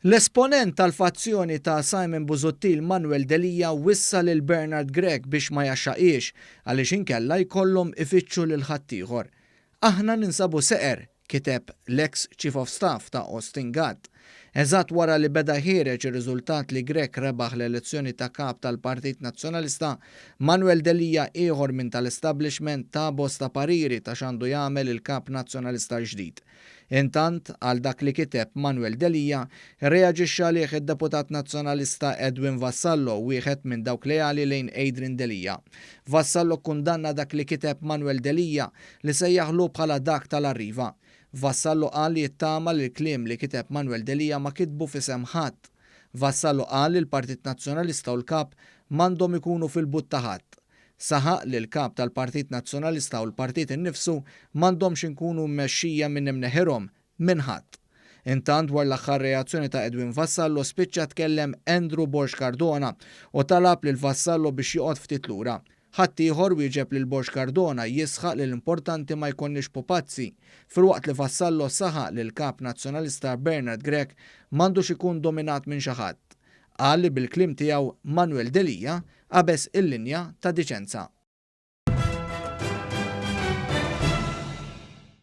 L-esponent tal-fazzjoni ta' Simon Busuttil Manuel Delia wissa lil Bernard Grech biex ma jgħaxxaqhiex għaliex inkella jkollhom ifittxu lil ħaddieħor. Aħna ninsabu seqer, kiteb l-eks Chief of Staff ta' Austin Gatt. Eżatt wara li beda ħiereġ ir-riżultat li Grech rebaħ l-elezzjoni ta' kap tal-Partit Nazzjonalista, Manuel Delia ieħor minn tal-establishment ta bosta pariri ta' x'għandu jagħmel il-kap Nazzjonalista l-ġdid. Intant, għal dak li kiteb Manuel Delia, irreaġixxa għalih id-deputat Nazzjonalista Edwin Vassallo, wieħed minn dawk leali lejn Adrian Delia. Vassallo kkundanna dak li kiteb Manuel Delia, li sejjaħlu bħala dak tal-Arriva. Vassallo qal li jittama li l-kliem li kiteb Manuel Delia ma kitbu f'isem ħadd. Vassallo qal li l-Partit Nazzjonalista u l-Kap m'għandhom ikunu fil-but ta' ħadd. Saħaq li l-Kap tal-Partit Nazzjonalista u l-Partit innifsu m'għandhomx inkunu mmexxija minn imneħirhom, minn ħadd. Intant dwar l-aħħar reazzjoni ta' Edwin Vassallo spiċċa tkellem Andrew Borg Cardona u talab lil Vassallo biex joqgħod ftit lura. Ħaddieħor wieġeb lil Borg Cardona jisħaq li l-importanti ma jkollniex pupazzi, filwaqt li Vassallo saħaq li l-Kap Nazzjonalista Bernard Grech m'għandux ikun dominat minn xi ħadd. Qal li bil-kliem tiegħu Manuel Delia qabeż il-linja ta' diċenza.